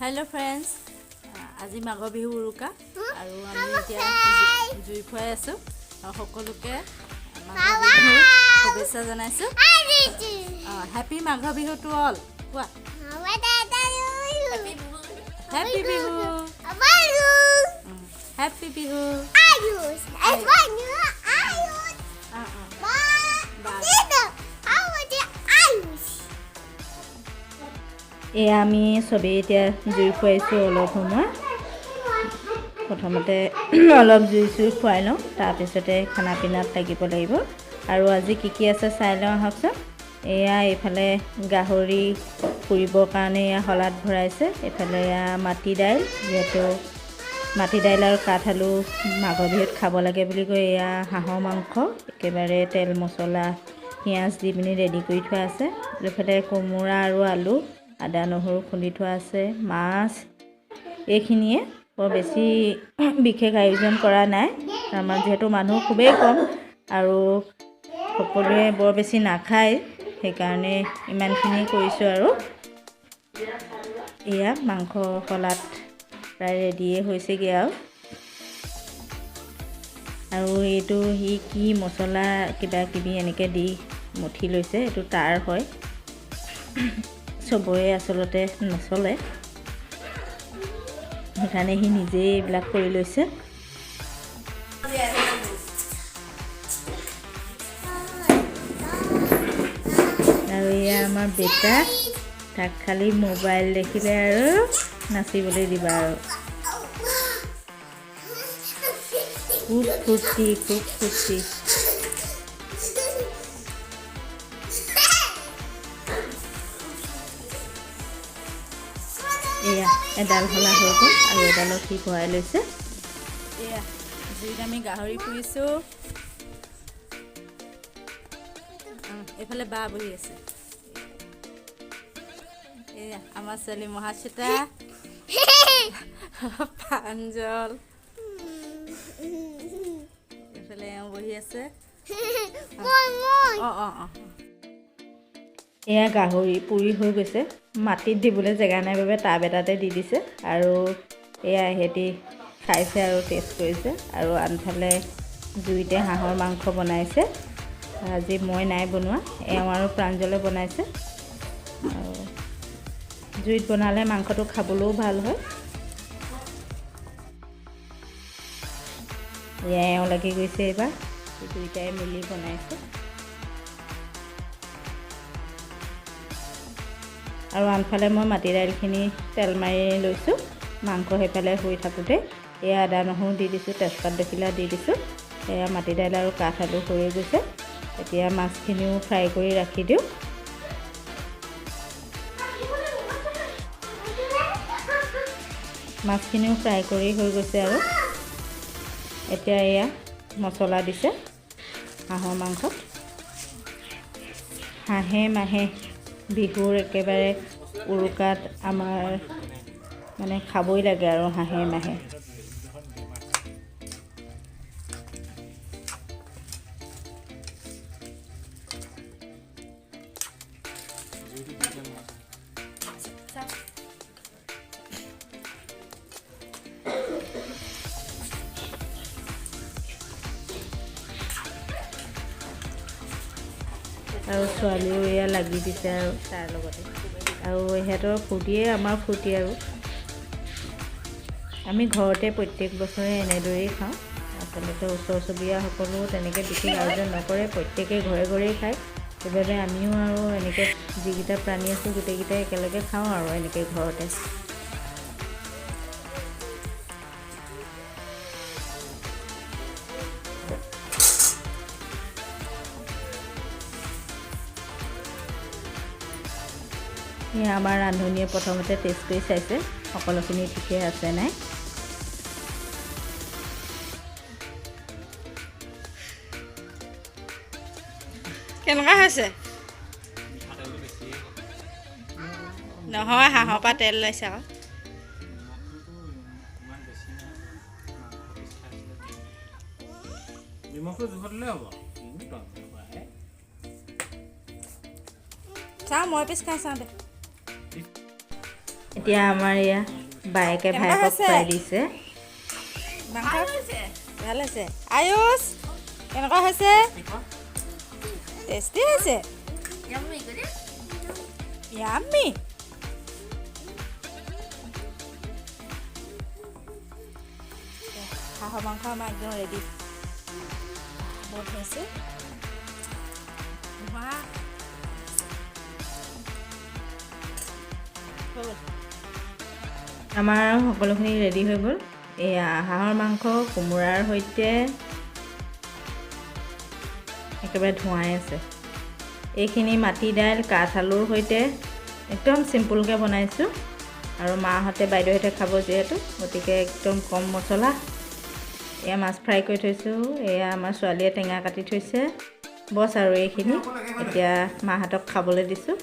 Hello' friends, আজি মাঘৰ বিহু উৰুকা আৰু আমি এতিয়া জুই ফুৱাই আছোঁ আৰু সকলোকে মাঘৰ বিহুৰ শুভেচ্ছা জনাইছোঁ। হেপী মাঘৰ বিহু টু অল। কোৱা, হেপী বিহু, হেপী বিহু। অঁ অঁ বাই। এয়া আমি চবেই এতিয়া জুই ফুৱাইছোঁ। অলপ সময় প্ৰথমতে অলপ জুই চুই ফুৱাই লওঁ, তাৰপিছতে খানা পিনাত লাগিব লাগিব। আৰু আজি কি কি আছে চাই লওঁ আহকচোন। এয়া এইফালে গাহৰি পুৰিবৰ কাৰণে এয়া শলাত ভৰাইছে। এইফালে এয়া মাটি দাইল, যিহেতু মাটি দাইল আৰু কাঠ আলু মাঘৰ বিহুত খাব লাগে বুলি কৈ। এয়া হাঁহৰ মাংস একেবাৰে তেল মছলা পিঁয়াজ দি পিনি ৰেডি কৰি থোৱা আছে। এইফালে কোমোৰা আৰু আলু, আদা নহৰু খুন্দি থোৱা আছে, মাছ। এইখিনিয়ে, বৰ বেছি বিশেষ আয়োজন কৰা নাই। আমাৰ যিহেতু মানুহ খুবেই কম আৰু সকলোৱে বৰ বেছি নাখায়, সেইকাৰণে ইমানখিনি কৰিছোঁ। আৰু এয়া মাংস শলাত প্ৰায় ৰেডিয়ে হৈছেগৈ। আৰু এইটো সি কি মছলা কিবা কিবি এনেকৈ দি মঠি লৈছে, এইটো তাৰ হয়, চবৰে আচলতে নচলে, সেইকাৰণে সি নিজেই এইবিলাক কৰি লৈছে। আৰু এয়া আমাৰ বেটা, তাক খালি মোবাইল দেখিলে আৰু নাচিবলৈ দিবা। আৰু খুব ফূৰ্তি, খুব ফূৰ্তি। এয়া এডাল শলা হৈ গ'ল আৰু এডালত সি ভৰাই লৈছে। এয়া জুইত আমি গাহৰি পুৰিছোঁ। এইফালে বা বহি আছে। এয়া আমাৰ ছোৱালী মহাশ্বেতা, প্ৰাঞ্জল, এইফালে এওঁ বহি আছে। অঁ অঁ অঁ এয়া গাহৰি পুৰি হৈ গৈছে। মাটিত দিবলৈ জেগা নাই বাবে টাব এটাতে দি দিছে। আৰু এয়া সিহঁতি খাইছে আৰু টেষ্ট কৰিছে। আৰু আনফালে জুইতে হাঁহৰ মাংস বনাইছে। আজি মই নাই বনোৱা, এওঁ আৰু প্ৰাঞ্জলে বনাইছে। আৰু জুইত বনালে মাংসটো খাবলৈও ভাল হয়। এয়া এওঁ লাগি গৈছে এইবাৰ, দুইটাই মিলি বনাইছে। আৰু আনফালে মই মাটি দাইলখিনি তেল মাৰি লৈছোঁ মাংস সেইফালে হৈ থাকোঁতে। এয়া আদা নহৰু দি দিছোঁ, তেজপাত দুখিলা দি দিছোঁ। এয়া মাটি দাইল আৰু কাঠ আলু হৈয়ে গৈছে। এতিয়া মাছখিনিও ফ্ৰাই কৰি ৰাখি দিওঁ। মাছখিনিও ফ্ৰাই কৰি হৈ গৈছে। আৰু এতিয়া এয়া মছলা দিছে হাঁহৰ মাংসত। হাঁহে মাহে বিহুৰ একেবাৰে উৰুকাত আমাৰ মানে খাবই লাগে আৰু হাঁহে মাহে। আৰু ছোৱালীও এয়া লাগি দিছে আৰু তাৰ লগতে। আৰু ইহঁতৰ ফূৰ্তিয়ে আমাৰ ফূৰ্তি। আৰু আমি ঘৰতে প্ৰত্যেক বছৰে এনেদৰেই খাওঁ। আচলতে ওচৰ চুবুৰীয়াসকলেও তেনেকৈ বিশেষ আয়োজন নকৰে, প্ৰত্যেকেই ঘৰে ঘৰেই খায়। সেইবাবে আমিও আৰু এনেকৈ যিকেইটা প্ৰাণী আছোঁ গোটেইকেইটাই একেলগে খাওঁ আৰু এনেকৈ ঘৰতে। এয়া আমাৰ ৰান্ধনীয়ে প্ৰথমতে টেষ্ট কৰি চাইছে সকলোখিনি ঠিকে আছে নাই। কেনেকুৱা হৈছে? নহয়, হাঁহৰ পৰা তেল ওলাইছে আকৌ। নিমখটো জোখত দিলে হ'ব, কিনো তই খোৱাহে। চাওঁ, মই পিছ খাই চাওঁ দে। এতিয়া আমাৰ এয়া বায়েকে ভায়েকক খুৱাই দিছে। মাংস ভাল হৈছে। আয়ুষ কেনেকুৱা হৈছে? টেষ্টি হৈছে, য়াম্মি। হাঁহৰ মাংস আমাৰ একদম ৰেডি, বহুত হৈছে। আমাৰ সকলোখিনি ৰেডি হৈ গ'ল। এয়া হাঁহৰ মাংস কোমোৰাৰ সৈতে একেবাৰে ধোঁৱাই আছে। এইখিনি মাটি দাইল কাঠ আলুৰ সৈতে একদম চিম্পুলকৈ বনাইছোঁ আৰু মাহঁতে বাইদেউহঁতে খাব যিহেতু, গতিকে একদম কম মছলা। এয়া মাছ ফ্ৰাই কৰি থৈছোঁ, এয়া আমাৰ ছোৱালীয়ে টেঙা কাটি থৈছে, বছ। আৰু এইখিনি এতিয়া মাহঁতক খাবলৈ দিছোঁ।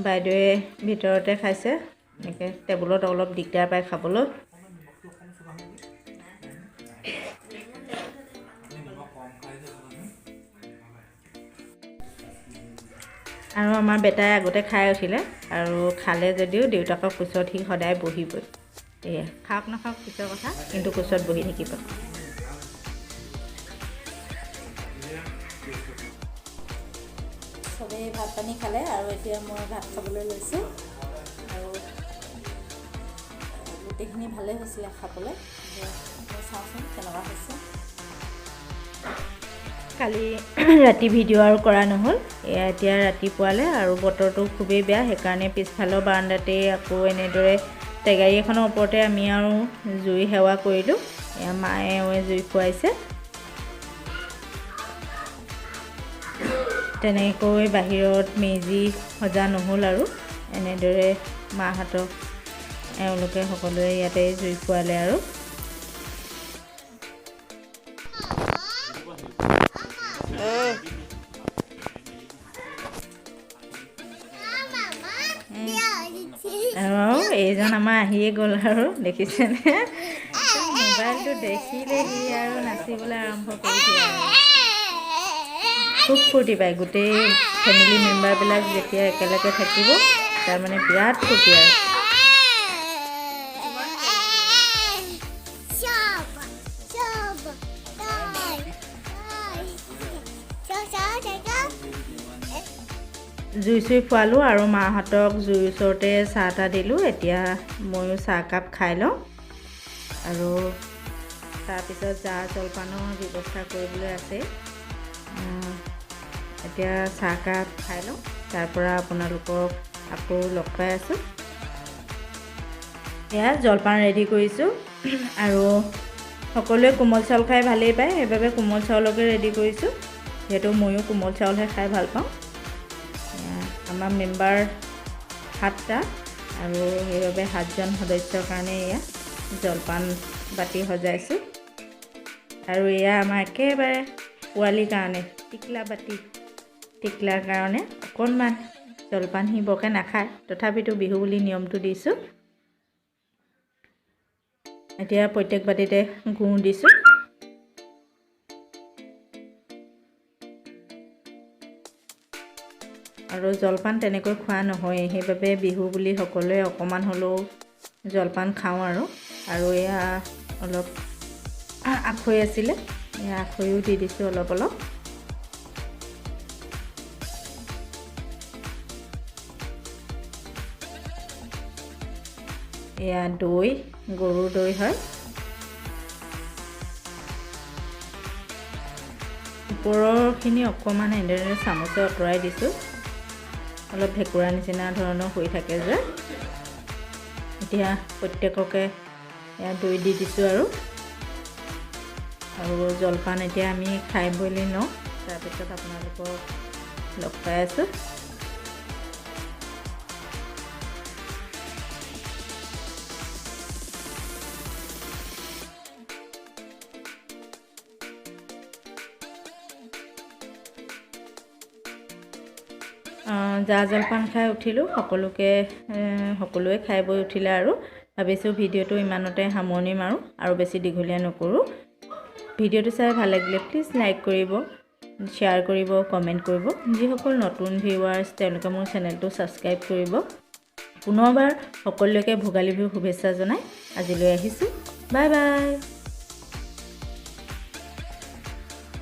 বাইদেৱে ভিতৰতে খাইছে, এনেকৈ টেবুলত অলপ দিগদাৰ পায় খাবলৈ। আৰু আমাৰ বেটাই আগতে খাই উঠিলে আৰু খালে যদিও দেউতাকৰ কোচত সি সদায় বহিবই। এয়া খাওক নাখাওক পিছৰ কথা, কিন্তু কোচত বহি থাকিব। চবেই ভাত পানী খালে আৰু এতিয়া মই ভাত খাবলৈ লৈছোঁ। আৰু গোটেইখিনি ভালেই হৈছিলে খাবলৈ, চাওঁচোন কেনেকুৱা হৈছে। কালি ৰাতি ভিডিঅ' আৰু কৰা নহ'ল। এয়া এতিয়া ৰাতিপুৱালে আৰু বতৰটো খুবেই বেয়া, সেইকাৰণে পিছফালৰ বাৰাণ্ডাতেই আকৌ এনেদৰে টেগাৰী এখনৰ ওপৰতে আমি আৰু জুই সেৱা কৰিলোঁ। এয়া মায়ে এওঁৱে জুই ফুৱাইছে। তেনেকৈ বাহিৰত মেজি সজা নহ'ল আৰু এনেদৰে মাহঁতক এওঁলোকে সকলোৱে ইয়াতে জুই ফুৱালে। আৰু আৰু এইজন আমাৰ আহিয়ে গ'ল আৰু দেখিছেনে, মোবাইলটো দেখিলে সি আৰু নাচিবলৈ আৰম্ভ কৰি দিয়ে। খুব ফূৰ্তি পায় গোটেই ফেমিলি মেম্বাৰবিলাক যেতিয়া একেলগে থাকিব, তাৰমানে বিৰাট ফূৰ্তি। আৰু জুই চুই ফুৱালোঁ আৰু মাহঁতক জুইৰ ওচৰতে চাহ তাহ দিলোঁ। এতিয়া ময়ো চাহকাপ খাই লওঁ আৰু তাৰপিছত জা জলপানৰ ব্যৱস্থা কৰিবলৈ আছে। এতিয়া চাহকাপ খাই লওঁ, তাৰপৰা আপোনালোকক আকৌ লগ পাই আছোঁ। এয়া জলপান ৰেডি কৰিছোঁ আৰু সকলোৱে কোমল চাউল খাই ভালেই পায়, সেইবাবে কোমল চাউলকে ৰেডি কৰিছোঁ, যিহেতু ময়ো কোমল চাউলহে খাই ভাল পাওঁ। আমাৰ মেম্বাৰ 7টা আৰু সেইবাবে 7জন সদস্যৰ কাৰণে এয়া জলপান বাতি সজাইছোঁ। আৰু এয়া আমাৰ একেবাৰে পোৱালিৰ কাৰণে টিকলা বাতি, টিকলাৰ কাৰণে অকণমান জলপান সি বৰকৈ নাখায়, তথাপিতো বিহু বুলি নিয়মটো দিছোঁ। এতিয়া প্ৰত্যেক বাতিতে গুড় দিছোঁ। আৰু জলপান তেনেকৈ খোৱা নহয়, সেইবাবে বিহু বুলি সকলোৱে অকণমান হ'লেও জলপান খাওঁ। আৰু আৰু এয়া অলপ আখৈ আছিলে, এয়া আখৈও দি দিছোঁ অলপ অলপ। এয়া দৈ, গৰুৰ দৈ হয়। ওপৰৰখিনি অকণমান এনেদৰে চামুচে আঁতৰাই দিছোঁ, অলপ ভেঁকুৰা নিচিনা ধৰণৰ হৈ থাকে যে। এতিয়া প্ৰত্যেককে এয়া দৈ দি দিছোঁ। আৰু আৰু জলপান এতিয়া আমি খাই বৈ লওঁ, তাৰপিছত আপোনালোকক লগ পাই আছোঁ। জা জলপান খাই উঠিলোঁ, সকলোৱে খাই বৈ উঠিলে। আৰু ভাবিছোঁ ভিডিঅ'টো ইমানতে সামৰণি মাৰোঁ, আৰু বেছি দীঘলীয়া নকৰোঁ। ভিডিঅ'টো চাই ভাল লাগিলে প্লিজ লাইক কৰিব, শ্বেয়াৰ কৰিব, কমেণ্ট কৰিব। যিসকল নতুন ভিউৱাৰ্ছ তেওঁলোকে মোৰ চেনেলটো ছাবস্ক্ৰাইব কৰিব। পুনৰবাৰ সকলোকে ভোগালী বিহুৰ শুভেচ্ছা জনাই আজিলৈ আহিছোঁ। Bye bye.